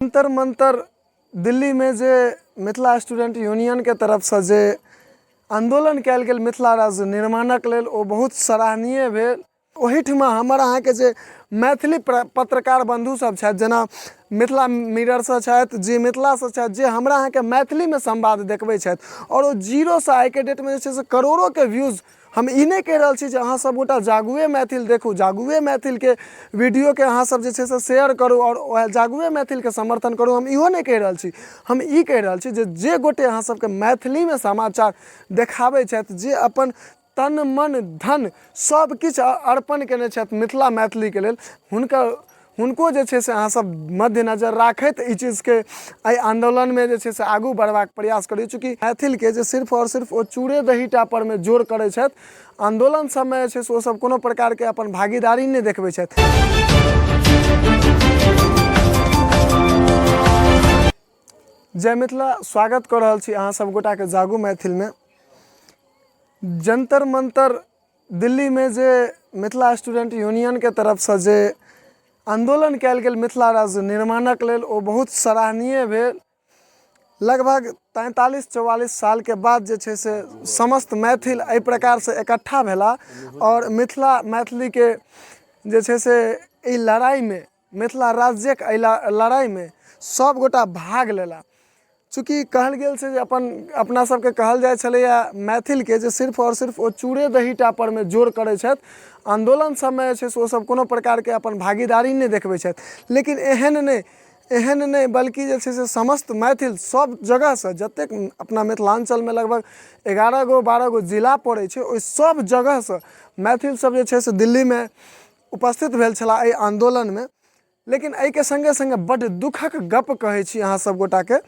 जन्तर मन्तर दिल्लीमे जे मिथिला स्टूडेन्ट यूनियनके तरफसँ जे आन्दोलन कयल गेल मिथिला राज्य निर्माणक लेल ओ बहुत सराहनीय भेल। ओहिठमा हमर अहाँके जे मैथिली पत्रकार बन्धु सब छथि, जेना मिथिला मिररसँ छथि, जी मिथिलासँ छथि, जे हमरा अहाँके मैथिलीमे संवाद देखबै छथि आओर ओ जीरोसँ आइके डेटमे जे छै से करोड़ोके व्यूज। हम ई नहि कहि रहल छी जे अहाँ सब गोटा जागुए मैथिल देखू, जागुए मैथिलके वीडियोके अहाँ सब जे छै से शेयर करू आओर वएह जागुए मैथिलके समर्थन करू, हम इहो नहि कहि रहल छी। हम ई कहि रहल छी जे जे गोटे अहाँ सबके मैथिलीमे समाचार देखाबै छथि, जे अपन तन मन धन सब किछु अर्पण केने छथि मिथिला मैथिलीके लेल, हुनकर हुनको जे छै से अहाँसभ मद्देनजर राखैत ई चीजके एहि आन्दोलनमे जे छै से आगू बढ़बाक प्रयास करी। चूँकि मैथिलके जे सिर्फ आओर सिर्फ ओ चूड़े दहीटा परमे जोर करै छथि, आन्दोलन सबमे जे छै से ओसब कोनो प्रकारके अपन भागीदारी नहि देखबै छथि। जय मिथिला, स्वागत कऽ रहल छी अहाँ सब गोटाके जागू मैथिलमे। जन्तर मन्तर दिल्लीमे जे मिथिला स्टूडेन्ट यूनियनके तरफसँ जे आन्दोलन कयल गेल मिथिला राज्य निर्माणक लेल ओ बहुत सराहनीय भेल। लगभग 43 44 सालके बाद जे छै से समस्त मैथिल एहि प्रकारसँ इकट्ठा भेला आओर मिथिला मैथिलीके जे छै से एहि लड़ाइमे, मिथिला राज्यक एहि लड़ाइमे सभगोटा भाग लेला। चूँकि कहल गेल छै जे अपन अपना सबके कहल जाइ छलैए मैथिलके जे सिर्फ आओर सिर्फ ओ चूड़े दहीटा परमे जोर करै छथि, आन्दोलन सबमे जे छै से ओसब कोनो प्रकारके अपन भागीदारी नहि देखबै छथि। लेकिन एहन नहि बल्कि जे छै से समस्त मैथिल सब जगहसँ, जतेक अपना मिथिलाञ्चलमे लगभग 11 गो 12 गो जिला पड़ै छै, ओहि सब जगहसँ मैथिल सब जे छै से दिल्लीमे उपस्थित भेल छलाह एहि आन्दोलनमे। लेकिन एहिके सङ्गे सङ्गे बड्ड दुःखक गप कहै छी अहाँ सब गोटाके,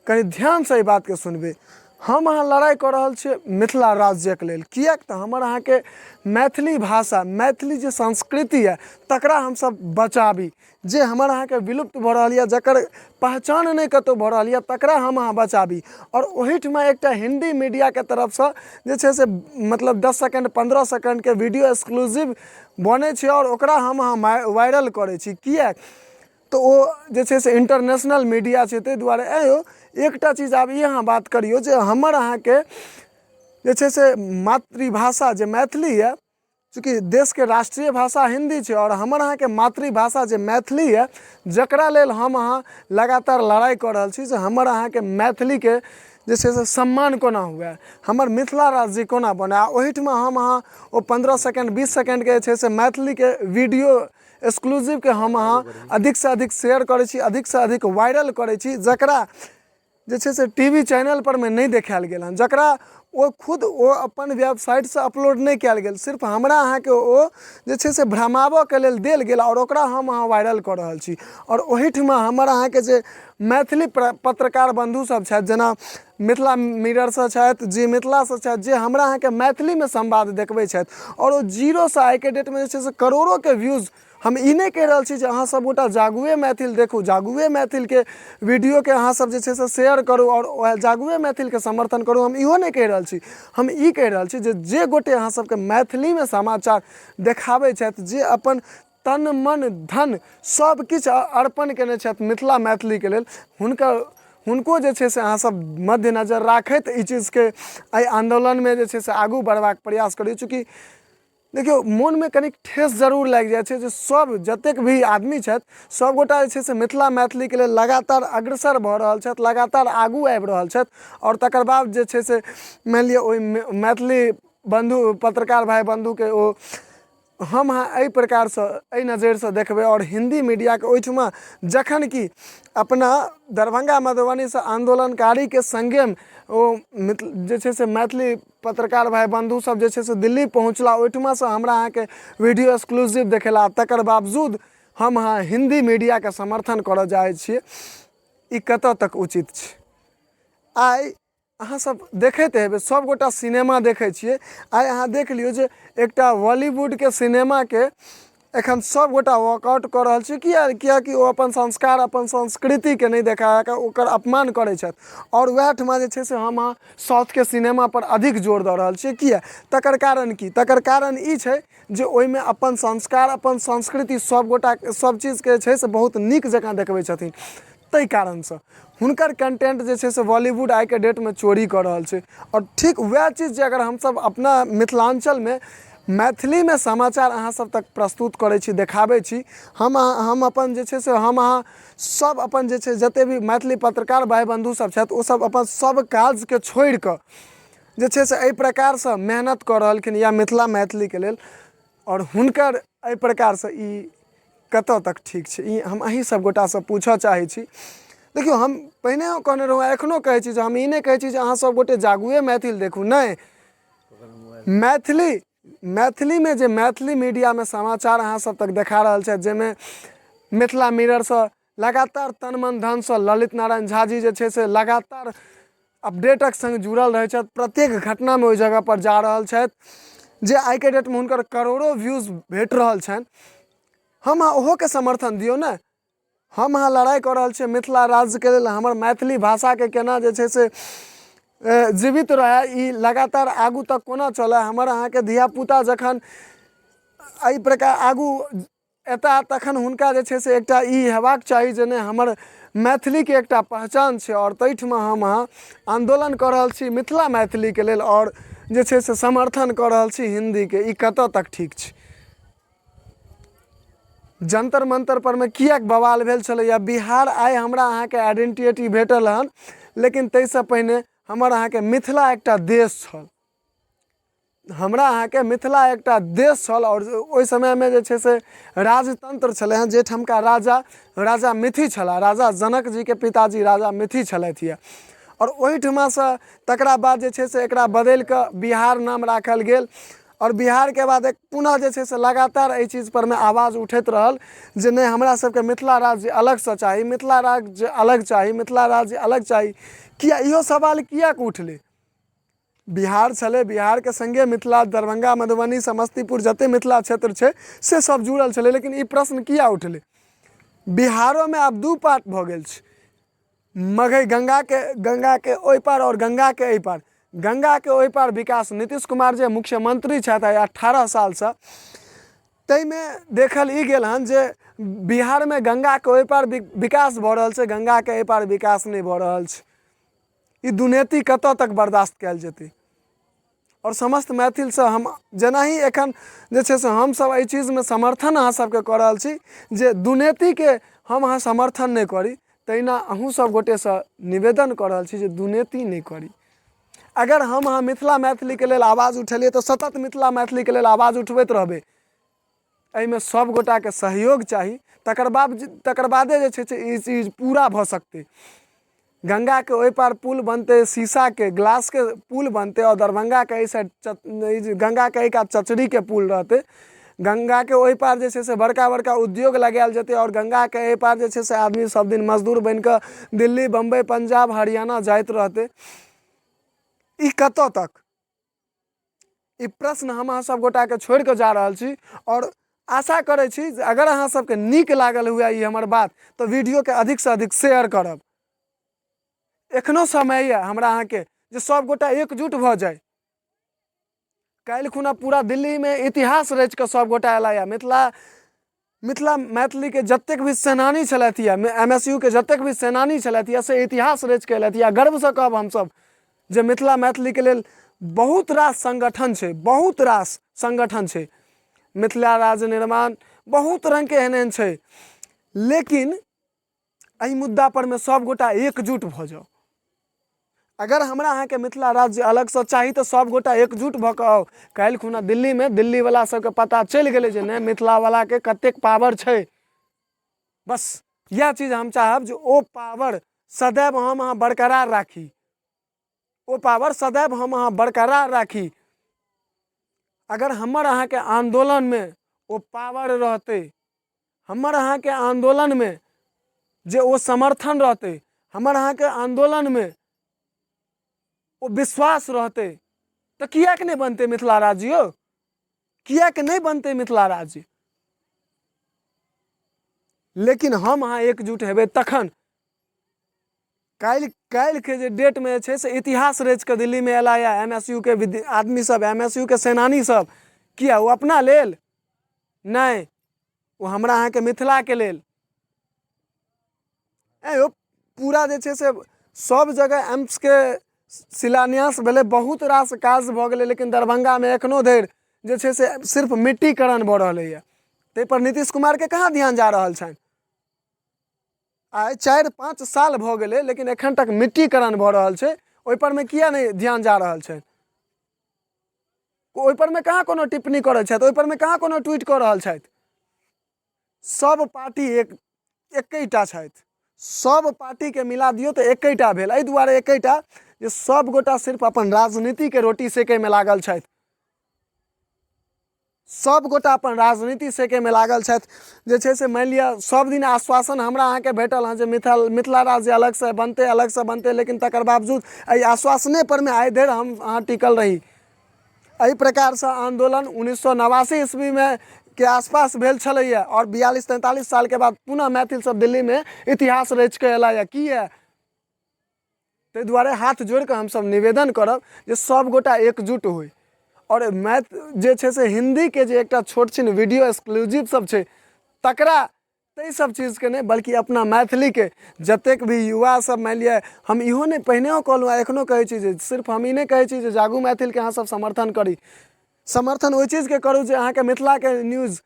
कनि ध्यानसँ एहि बातके सुनबै। हम अहाँ लड़ाइ कऽ रहल छियै मिथिला राज्यक लेल, किएक तऽ हमर अहाँके मैथिली भाषा, मैथिली जे संस्कृति यऽ तकरा हमसब बचाबी, जे हमर अहाँके विलुप्त भऽ रहल यऽ, जकर पहचान नहि कतहु भऽ रहल यऽ, तकरा हम अहाँ बचाबी। आओर ओहिठमा एकटा हिन्दी मीडियाके तरफसँ जे छै से मतलब 10 सेकेण्ड 15 सेकेण्डके वीडियो एक्सक्लूसिव बनै छै आओर ओकरा हम अहाँ वायरल करै छी। किएक तऽ ओ जे छै से इंटरनेशनल मीडिया छै, ताहि दुआरे। आँय यौ, एकटा चीज आब ई अहाँ बात करियौ जे हमर अहाँके जे छै से मातृभाषा जे मैथिली यऽ, चूँकि देशके राष्ट्रीय भाषा हिन्दी छै आओर हमर अहाँके मातृभाषा जे मैथिली यऽ, जकरा लेल हम अहाँ लगातार लड़ाइ कऽ रहल छी जे हमर अहाँके मैथिलीके जे छै से सम्मान कोना हुए, हमर मिथिला राज्य कोना बनै, आ ओहिठमा हम अहाँ ओ 15 सेकेण्ड 20 सेकेण्डके जे छै से मैथिलीके वीडियो एक्सक्लूसिवके हम अहाँ अधिकसँ अधिक शेयर करै छी, अधिकसँ अधिक वायरल करै छी, जकरा जे छै से टी वी चैनलपर मे नहि देखायल गेल हन, जकरा ओ खुद ओ अपन वेबसाइटसँ अपलोड नहि कयल गेल, सिर्फ हमरा अहाँके ओ जे छै से भ्रमाबऽके लेल देल गेल आओर ओकरा हम अहाँ वायरल कऽ रहल छी। आओर ओहिठमा हमर अहाँके जे मैथिली पत्रकार बन्धु सब छथि, जेना मिथिला मिररसँ छथि, जी मिथिलासँ छथि, जे हमरा अहाँके मैथिलीमे संवाद देखबै छथि आओर ओ जीरोसँ आइके डेटमे जे छै से करोड़ोके व्यूज। हम ई नहि कहि रहल छी जे अहाँ सब गोटा जागुए मैथिल देखू, जागुए मैथिलके वीडियोके अहाँ सब जे छै से शेयर करू आओर वएह जागुए मैथिलके समर्थन करू, हम इहो नहि कहि रहल छी। हम ई कहि रहल छी जे जे गोटे अहाँ सबके मैथिलीमे समाचार देखाबै छथि, जे अपन तन मन धन सब किछु अर्पण केने छथि मिथिला मैथिलीके लेल, हुनकर हुनको जे छै से अहाँ सब मद्देनजर राखैत ई चीजके एहि आन्दोलनमे जे छै से आगू बढ़बाक प्रयास करी। चूँकि देखियौ, मोनमे कनिक ठेस जरूर लागि जाइ छै जे सब जतेक भी आदमी छथि सबगोटा जे छै से मिथिला मैथिलीके लेल लगातार अग्रसर भऽ रहल छथि, लगातार आगू आबि रहल छथि आओर तकर बाद जे छै से मानि लिअ ओहि मैथिली बन्धु पत्रकार भाइ बन्धुके ओ हम अहाँ एहि प्रकारसँ एहि नजरिसँ देखबै आओर हिन्दी मीडियाके ओहिठुमा, जखन कि अपना दरभंगा मधुबनीसँ आन्दोलनकारीके सङ्गे ओ जे छै से मैथिली पत्रकार भाइ बन्धु सब जे छै से दिल्ली पहुँचला, ओहिठुमासँ हमरा अहाँके वीडियो एक्सक्लूसिव देखेला, तकर बावजूद हम अहाँ हिन्दी मीडियाके समर्थन करऽ चाहै छियै। ई कतऽ तक उचित छै? आइ अहाँ सब देखैत हेबै, सब गोटा सिनेमा देखै छियै। आइ अहाँ देख लियौ जे एकटा बॉलीवुडके सिनेमाके एखन सब गोटा वॉकआउट कऽ रहल छै। किया? किएकि ओ अपन संस्कार, अपन संस्कृतिके नहि देखा कऽ ओकर अपमान करै छथि आओर वएह ठमा जे छै से हम अहाँ साउथके सिनेमापर अधिक जोर दऽ रहल छियै। किया? तकर कारण की? तकर कारण ई छै जे ओहिमे अपन संस्कार, अपन संस्कृति सब गोटा सब चीजके जे छै से बहुत नीक जकाँ देखबै छथिन। ताहि कारणसँ हुनकर कंटेंट जे छै से बॉलीवुड आइके डेटमे चोरी कऽ रहल छै। आओर ठीक वएह चीज जे अगर हमसब अपना मिथिलाञ्चलमे मैथिलीमे समाचार अहाँ सब तक प्रस्तुत करै छी, देखाबै छी, हम अहाँ हम अपन जे छै से हम अहाँ सब अपन जे छै जते भी मैथिली पत्रकार भाइ बन्धु सब छथि, ओ सब अपन सब काजके छोड़िकऽ जे छै से एहि प्रकारसँ मेहनत कऽ रहलखिन या मिथिला मैथिलीके लेल, आओर हुनकर एहि प्रकारसँ ई कतऽ तक ठीक छै, ई हम अहीँ सब गोटासँ पूछऽ चाहै छी। देखियौ, हम पहिनेहो कहने रहौँ, एखनो कहै छी जे हम ई नहि कहै छी जे अहाँ सब गोटे जागुए मैथिल देखू, नहि, मैथिलीमे जे मैथिली मीडियामे समाचार अहाँ सब तक देखा रहल छथि, जाहिमे मिथिला मिररसँ लगातार तन मन धनसँ ललित नारायण झा जी जे छै से लगातार अपडेटक सङ्ग जुड़ल रहै छथि, प्रत्येक घटनामे ओहि जगहपर जा रहल छथि, जे आइके डेटमे हुनकर करोड़ो व्यूज भेट रहल छनि। हम अहाँ ओहोके समर्थन दियौ ने। हम अहाँ लड़ाइ कऽ रहल छियै मिथिला राज्यके लेल, हमर मैथिली भाषाके केना जे छै से जीवित रहए, ई लगातार आगू तक कोना चलए, हमर अहाँके धियापुता जखन एहि प्रकार आगू एता तखन हुनका जे छै से एकटा ई हेबाक चाही जे नहि, हमर मैथिलीके एकटा पहचान छै। आओर ताहिठमा हम अहाँ आन्दोलन कऽ रहल छी मिथिला मैथिलीके लेल आओर जे छै से समर्थन कऽ रहल छी हिन्दीके, ई कतऽ तक ठीक छै? जन्तर मन्तर परमे किएक बवाल भेल छलैए? बिहार आइ हमरा अहाँके आइडेंटिटी भेटल हन, लेकिन ताहिसँ पहिने हमर अहाँके मिथिला एकटा देश छल। हमरा अहाँके मिथिला एकटा देश छल आओर ओहि समयमे जे छै से राजतन्त्र छलै हँ, जाहिठामका राजा राजा मिथी छलाह। राजा जनक जीके पिताजी राजा मिथी छलथि यऽ। आओर ओहिठमासँ तकरा बाद जे छै से एकरा बदलि कऽ बिहार नाम राखल गेल। आओर बिहारके बाद एक पुनः जे छै से लगातार एहि चीजपर मे आवाज उठैत रहल जे नहि, हमरा सबके मिथिला राज्य अलगसँ चाही, मिथिला राज्य अलग चाही, मिथिला राज्य अलग चाही। किया इहो सवाल किएक उठलै? बिहार छलै, बिहारके सङ्गे मिथिला, दरभंगा, मधुबनी, समस्तीपुर, जते मिथिला क्षेत्र छै से सब जुड़ल छलै, लेकिन ई प्रश्न किया उठलै? बिहारोमे आब दू पार्ट भऽ गेल छै, मगही, गंगाके ओहि पार आओर गंगाके एहि पार। गंगाके ओहि पार विकास, नीतीश कुमार जे मुख्यमंत्री छथि आइ 18 सालसँ, ताहिमे देखल ई गेल हन जे बिहारमे गंगाके ओहि पार विकास भऽ रहल छै, गंगाके एहि पार विकास नहि भऽ रहल छै। ई दुनेती कतऽ तक बर्दाश्त कयल जेतै? आओर समस्त मैथिलसँ हम जेनाही एखन जे छै से हमसभ एहि चीजमे समर्थन अहाँ सबके कऽ रहल छी जे दुनेतीके हम अहाँ समर्थन नहि करी, तहिना अहूँ सब गोटेसँ निवेदन कऽ रहल छी जे दुनेती नहि करी। अगर हम अहाँ मिथिला मैथिलीके लेल आवाज उठेलियै तऽ सतत मिथिला मैथिलीके लेल आवाज उठबैत रहबै। एहिमे सब गोटाके सहयोग चाही, तकर बादे जे छै से ई चीज पूरा भऽ सकतै। गंगाके ओहि पार पुल बनतै, शीशाके ग्लासके पुल बनतै, आओर दरभंगाके एहि साइड गंगाके एहि कात चचरीके पुल रहतै। गंगाके ओहि पार जे छै से बड़का बड़का उद्योग लगायल जेतै, आओर गंगाके एहि पार जे छै से आदमी सब दिन मजदूर बनिकऽ दिल्ली, बम्बई, पंजाब, हरियाणा जाइत रहतै। ई कतऽ तक? ई प्रश्न हम अहाँ सब गोटाके छोड़िकऽ जा रहल छी आओर आशा करै छी जे अगर अहाँ सबके नीक लागल हुए ई हमर बात तऽ वीडियोके अधिकसँ अधिक शेयर करब। एखनो समय यऽ हमरा अहाँके जे सब गोटा एकजुट भऽ जाइ। काल्हि खुना पूरा दिल्लीमे इतिहास रचिकऽ सब गोटा अयला यऽ। मिथिला मैथिलीके जतेक भी सेनानी छलथि यऽ, एम एस यू के जतेक भी सेनानी छलथि यऽ, से इतिहास रचिकऽ अयलथि यऽ। गर्वसँ कहब हमसब जे मिथिला मैथिलीके लेल बहुत रास संगठन छै, बहुत रास संगठन छै, मिथिला राज्य निर्माण, बहुत रङ्गके एहन एहन छै, लेकिन एहि मुद्दा परमे सब गोटा एकजुट भऽ जाउ। अगर हमरा अहाँके मिथिला राज्य अलगसँ चाही तऽ सब गोटा एकजुट भऽ कऽ आउ। काल्हि खुना दिल्लीमे दिल्लीवला सबके पता चलि गेलै जे नहि, मिथिलावलाके कतेक पावर छै। बस इएह चीज हम चाहब जे ओ पावर सदैव हम अहाँ बरकरार राखी, ओ पावर सदैव हम अहाँ बरकरार राखी। अगर हमर अहाँके आन्दोलनमे ओ पावर रहतै, हमर अहाँके आन्दोलनमे जे ओ समर्थन रहतै, हमर अहाँके आन्दोलनमे ओ विश्वास रहतै, तऽ किएक नहि बनतै मिथिला राज्य यौ? किएक नहि बनतै मिथिला राज्य? लेकिन हम अहाँ एकजुट हेबै तखन। काल्हिके जे डेटमे जे छै से इतिहास रचि कऽ दिल्लीमे अयला यऽ एम एस यू के आदमी सब, एम एस यू के सेनानी सब। किया? ओ अपना लेल नहि, ओ हमरा अहाँके मिथिलाके लेल। ऐं यौ, पूरा जे छै से सब जगह एम्सके शिलान्यास भेलै, बहुत रास काज भऽ गेलै, लेकिन दरभंगामे एखनो धरि जे छै से सिर्फ मिट्टीकरण भऽ रहलैए। ताहिपर नीतीश कुमारके कहाँ ध्यान जा रहल छनि? आइ 4-5 साल भऽ गेलै, लेकिन एखन तक मिट्टीकरण भऽ रहल छै। ओहिपर मे किया नहि ध्यान जा रहल छै? ओहिपर मे कहाँ कोनो टिप्पणी करै छथि? ओहिपर मे कहाँ कोनो ट्वीट कऽ रहल छथि? सब पार्टी एकेटा छथि। सब पार्टीके मिला दियौ तऽ एकेटा भेल। एहि दुआरे एकेटा जे सब गोटा सिर्फ अपन राजनीतिके रोटी सेकैमे लागल छथि। सब गोटा अपन राजनीति सेकैमे लागल छथि। जे छै से मानि लिअ सब दिन आश्वासन हमरा अहाँके भेटल हँ जे मिथिला राज्य अलगसँ बनतै, अलगसँ बनतै, लेकिन तकर बावजूद एहि आश्वासनेपर मे आइ धरि हम अहाँ टिकल रही। एहि प्रकारसँ आन्दोलन 1989 ईस्वीमे के आसपास भेल छलैए आओर 42-43 सालके बाद पुनः मैथिल सब दिल्लीमे इतिहास रचिके अयला यऽ। किए? ताहि दुआरे हाथ जोड़िकऽ हमसब निवेदन करब जे सब गोटा एकजुट होइ आओर जे छै से हिन्दीके जे एकटा छोट छिन वीडियो एक्सक्लूसिव सब छै, तकरा ताहि सब चीजके नहि, बल्कि अपना मैथिलीके जतेक भी युवा सब, मानि लिअ हम इहो नहि पहिनेहो कहलहुँ आ एखनो कहै छी जे सिर्फ हम ई नहि कहै छी जे जागू मैथिलके अहाँ सब समर्थन करी। समर्थन ओहि चीजके करू जे अहाँके मिथिलाके न्यूज,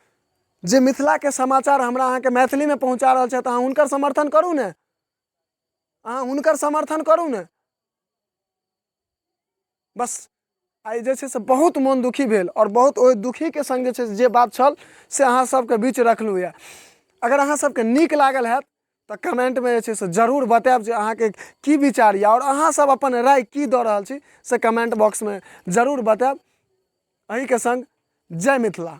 जे मिथिलाके समाचार हमरा अहाँके मैथिलीमे पहुँचा रहल छथि, अहाँ हुनकर समर्थन करू ने, अहाँ हुनकर समर्थन करू ने। बस आइ जे छै से बहुत मोन दुखी भेल आओर बहुत ओहि दुखीके सङ्ग जे छै जे बात छल से अहाँ सबके बीच रखलहुँ यऽ। अगर अहाँ सबके नीक लागल हैत तऽ कमेन्टमे जे छै से जरूर बतायब जे अहाँके की विचार यऽ आओर अहाँ सब अपन राय की दऽ रहल छी से कमेन्ट बॉक्समे जरूर बतायब। एहिके सङ्ग जय मिथिला।